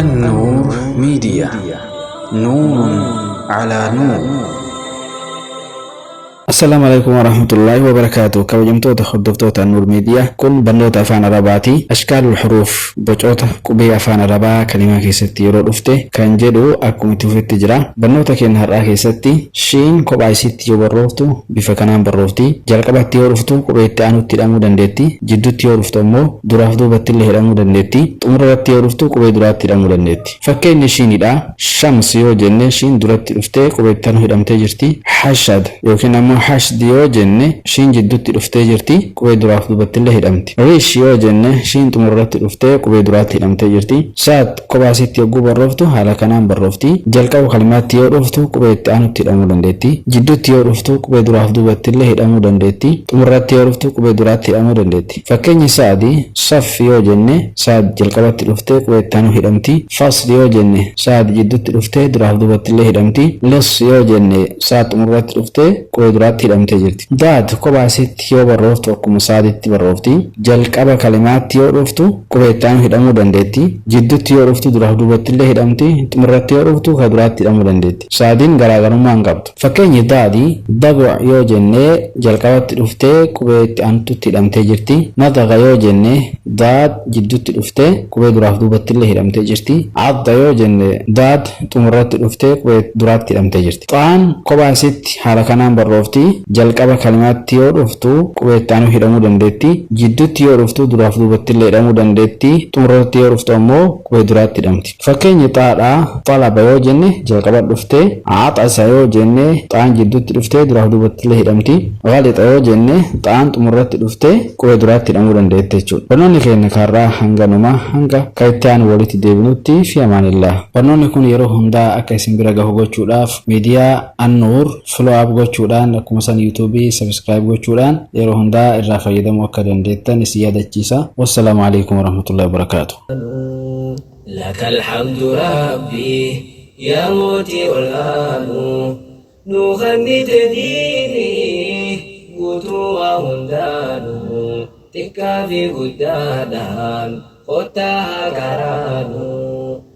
النور ميديا، نور على نور. Assalaamu alaikum warahmatullaahi wabarakaatu. Kabajamtoota hordoftoota Nuur Miidiyaa, kun barnoota afaan Arabaati. Ashkaalul huruuf, bocoota qubee afaan Arabaa kalimaa keessatti yeroo dhufte kan jedhu akkuma itti fufetti jira. Barnoota keenya har'aa keessatti shiin kophaa isiitti yoo barrooftu bifa kanaan barroofti. Jalqabatti yoo dhuftu qubee itti aanutti hidhamuu dandeetti. Jidduutti yoo dhuftu ammoo duraaf duubatti illee hidhamuu dandeetti. Xumura irratti yoo dhuftu qubee duraatti hidhamuu dandeetti. Fakkeenyi shiinidha. Shams yoo jenne shiin duratti dhuftee qubee itti aanu hidhamtee jirti. Hashad yookiin ammoo hashd yoo jenne shiin jidduutti dhuftee jirti, qubee duraaf duubatti illee hidhamti. Rish yoo jenne shiin xumura irratti dhuftee qubee duraatti hidhamtee jirti. Saad kophaa isiitti yogguu barrooftu haala kanaan barroofti. Jalqaba kalimaatti yoo dhuftu qubee itti aanutti hidhamuu dandeetti. Jidduutti yoo dhuftu qubee duraaf duubatti illee hidhamuu dandeetti. Xumura irratti yoo dhuftu qubee duraatti hidhamuu dandeetti. Fakkeenyi saadi, saf yoo jenne saad jalqabatti dhuftee qubee itti aanu hidhamti. Fasl yoo jenne saad jidduutti dhuftee duraaf duubatti illee hidhamti. Lis yoo jenne saad xumura irratti dhuftee qubee duraatti hidhamtee jirti. Daad kophaa isiitti yoo barrooftu akkuma saaditti barroofti. Jalqaba kalimaatti yoo dhuftu qubee itti aanu hidhamuu dandeetti. Jidduutti yoo dhuftu duraaf duubatti illee hidhamti. Xumura irratti yoo dhuftu ka duraatti hidhamuu dandeetti. Saadiin garaagarummaa hin qabdu. Fakkeenyi daadi, dabu yoo jenne jalqabatti dhuftee qubee itti aantutti hidhamtee jirti. Madaga yoo jenne daad jidduutti dhuftee qubee duraaf duubatti illee hidhamtee jirti. Adda yoo jenne daad xumurratti dhuftee qubee duraatti hidhamtee jirti. Xaan kophaa isiitti haala kanaan barroofti. Jalqaba kalimaatti yoo dhuftu qubee itti aanu hidhamuu dandeetti. Jidduutti yoo dhuftu duraaf duubatti illee hidhamuu dandeetti. Xumurratti yoo dhuftu ammoo qubee duraatti hidhamti. Fakkeenyi xaadha, xalaba yoo jenne jalqaba dhuftee, axasa yoo jenne xaan jidduutti dhuftee duraaf duubatti illee hidhamti. Ghalixa yoo jenne xaan xumurratti dhuftee qubee duraatti hidhamuu dandeetti jechuudha. Barnoonni keenya karraa hanganuma, hanga kan itti aanu walitti deebinutti fi amaanillah. Barnoonni kun yeroo hundaa akka isin bira gahu gochuudhaaf miidiyaa Annuur follow up gochuudhaan, akkuma san YouTube subscribe gochuudhaan yeroo hundaa irraa fayyadamuu akka dandeettan isin yaadachiisa. Wassalaamu alaikum warahmatullahi wabarakaatu. لك الحمد ربي يا موتي والآن نغني تديني قوتوا هندانو تكافي قدادان قطاها كرانو.